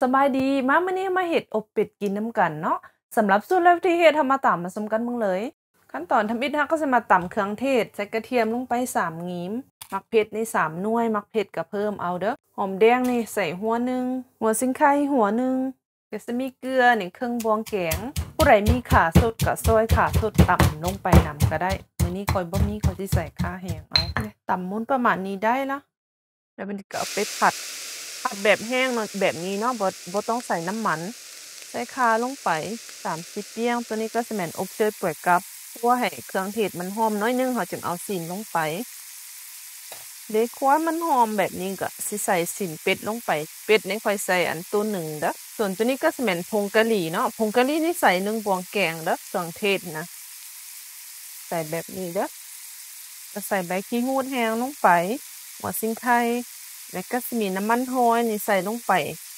ສະບາຍດີ ມາມື້ນີ້ມາເຮັດອົບເປັດກິນນຳກັນເນາະ. ສຳລັບສູດແລະວິທີເຮັດ ເຮົາມາຕາມມາຊົມກັນເບິ່ງເລີຍ. ຂັ້ນຕອນທຳອິດ ເຮົາກໍຊິມາຕຳເຄື່ອງເທດ ໃສ່ກະທຽມລົງໄປສາມຫຍິງ, ໝາກເຜັດນີ້ສາມໜ່ວຍ, ໝາກເຜັດກໍເພີ່ມເອົາເດີ້, ຫອມແດງນີ້ໃສ່ຫົວໜຶ່ງ, ຫົວຊິງໄຄຫົວໜຶ່ງ, ກໍຊິມີເກືອນີ້ເຄິ່ງບ່ວງແກງ. ຜູ້ໃດມີຂ່າສົດກໍຊອຍຂ່າສົດຕຳລົງໄປນຳກໍໄດ້. ມື້ນີ້ຂ້ອຍບໍ່ມີ ຂ້ອຍຊິໃສ່ຂ່າແຫ້ງເອົາ. ຕຳໝູນປະມານນີ້ໄດ້ລະ. ແລ້ວມັນກໍເອົາໄປຜັດ, ຜັດແບບແຫ້ງເນາະ ແບບນີ້ເນາະ, ບໍ່ ບໍ່ຕ້ອງໃສ່ນ້ຳມັນ. ໃສ່ຂ່າລົງໄປສາມສີ່ປ່ຽງ. ຕົວນີ້ກໍຊິແມ່ນອົບເຊີຍປວຍກັບ, ຂົ້ວໃຫ້ເຄື່ອງເທດມັນຫອມໜ້ອຍໜຶ່ງ ເຮົາຈຶ່ງເອົາຊີ້ນລົງໄປ. ເດ ຂົ້ວໃຫ້ມັນຫອມແບບນີ້ກໍຊິໃສ່ຊີ້ນເປັດລົງໄປ. ເປັດນີ້ຂ້ອຍໃສ່ອັນໂຕໜຶ່ງເດີ້. ສ່ວນຕົວນີ້ກໍຊິແມ່ນຜົງກະຫຼີ່ເນາະ, ຜົງກະຫຼີ່ນີ້ໃສ່ໜຶ່ງບ່ວງແກງເດີ້ ເຄື່ອງເທດນະ. ໃສ່ແບບນີ້ເດີ້. ກໍໃສ່ໃບຂີ້ຫູດແຫ້ງລົງໄປ, ຫົວຊິງໄຄ, ແລ້ວກໍຊິມີນ້ຳມັນຫອຍນີ້ໃສ່ລົງໄປ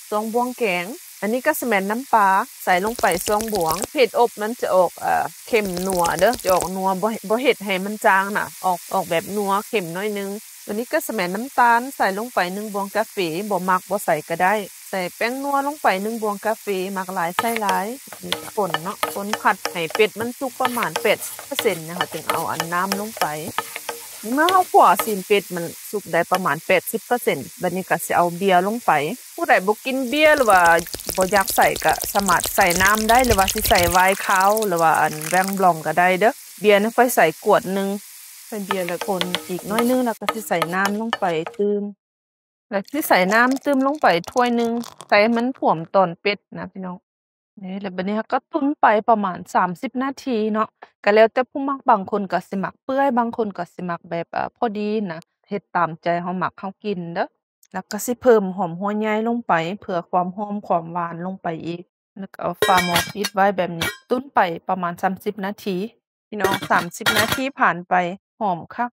ສອງບ່ວງແກງ. ອັນນີ້ກໍຊິແມ່ນນ້ຳປາ ໃສ່ລົງໄປສອງບ່ວງ. ເຮັດອົບມັນຈະອອກ ເອີ ເຄັມນົວເດີ້, ຈະອອກນົວ, ບໍ່ ບໍ່ເຮັດໃຫ້ມັນຈາງນະ, ອອກ ອອກແບບນົວເຄັມໜ້ອຍໜຶ່ງ. ຕົວນີ້ກໍຊິແມ່ນນ້ຳຕານ ໃສ່ລົງໄປໜຶ່ງບ່ວງກາເຟ, ບໍ່ມັກບໍ່ໃສ່ກໍໄດ້. ໃສ່ແປ້ງນົວລົງໄປໜຶ່ງບ່ວງກາເຟ, ມັກຫຼາຍໃສ່ຫຼາຍ. ຄົນເນາະ, ຄົນຜັດໃຫ້ເປັດມັນສຸກປະມານແປດສິບເປີເຊັນນະ, ເຮົາຈຶ່ງເອົາອັນນ້ຳລົງໄປ. ເມື່ອເຮົາຂົ້ວຊີ້ນເປັດມັນສຸກໄດ້ປະມານແປດສິບເປີເຊັນ, ບັດນີ້ກໍຊິເອົາເບຍລົງໄປ. ຜູ້ໃດບໍ່ກິນເບຍ ຫຼືວ່າບໍ່ຢາກໃສ່ ກໍສາມາດໃສ່ນ້ຳໄດ້, ຫຼືວ່າຊິໃສ່ໄວນຄາວ ຫຼືວ່າອັນແວງບລອງກໍໄດ້ເດີ້. ເບຍນີ້ຂ້ອຍໃສ່ຂວດໜຶ່ງ. ໃສ່ເບຍແລ້ວຄົນອີກໜ້ອຍໜຶ່ງ ແລ້ວກໍຊິໃສ່ນ້ຳລົງໄປຕື່ມ. ແລ້ວຊິໃສ່ນ້ຳຕື່ມລົງໄປຖ້ວຍໜຶ່ງ, ໃສ່ໃຫ້ມັນຖ້ວມຕອນເປັດນະພີ່ນ້ອງ. ນີ້ ແລ້ວບັດນີ້ເຮົາກໍຕຸນໄປປະມານສາມສິບນາທີເນາະ, ກໍແລ້ວແຕ່ຜູ້ມັກ, ບາງຄົນກໍຊິມັກເປື່ອຍ, ບາງຄົນກໍຊິມັກແບບ ເອີ ພໍດີນະ, ເຮັດຕາມໃຈເຮົາມັກເຮົາກິນເດີ້. ແລ້ວກໍຊິເພີ່ມຫອມຫົວໃຫຍ່ລົງໄປ ເພື່ອຄວາມຫອມຄວາມຫວານລົງໄປອີກ. ແລ້ວກໍເອົາຝາໝໍ້ປິດໄວ້ແບບນີ້, ຕຸນໄປປະມານສາມສິບນາທີ. ພີ່ນ້ອງ, ສາມສິບນາທີຜ່ານໄປ, ຫອມຄັກ.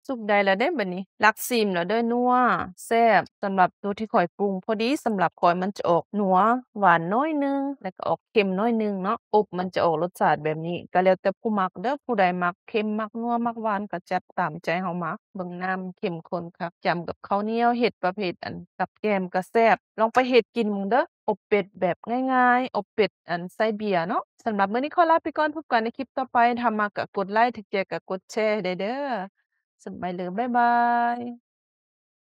ສຸກໄດ້ແລ້ວເດ້ບັດນີ້, ຫຼັກຊີມແລ້ວເດີ້, ນົວ ແຊບ. ສຳລັບໂຕທີ່ຂ້ອຍປຸງພໍດີ, ສຳລັບຂ້ອຍມັນຈະອອກນົວ ຫວານໜ້ອຍໜຶ່ງ ແລ້ວກໍອອກເຄັມໜ້ອຍໜຶ່ງເນາະ. ອົບມັນຈະອອກລົດຊາດແບບນີ້, ກໍແລ້ວແຕ່ຜູ້ມັກເດີ້, ຜູ້ໃດມັກເຄັມ ມັກນົວ ມັກຫວານ ກໍຈັດຕາມໃຈເຮົາມັກ. ເບິ່ງນ້ຳເຂັ້ມຂຸ້ນຄັກ, ຈ້ຳກັບເຂົ້າໜຽວ, ເຮັດປະເພດອັນກັບແກ້ມກໍແຊບ. ລອງໄປເຮັດກິນເບິ່ງເດີ້, ອົບເປັດແບບງ່າຍໆ, ອົບເປັດອັນໃສ່ເບຍເນາະ. ສຳລັບມື້ນີ້ຂໍລາໄປກ່ອນ, ພົບກັນໃນຄລິບຕໍ່ໄປ. ຖ້າມັກກໍກົດໄລ, ຖືກໃຈກໍກົດແຊໃຫ້ແດ່ເດີ້. ສະບາຍດີ, ບາຍບາຍ.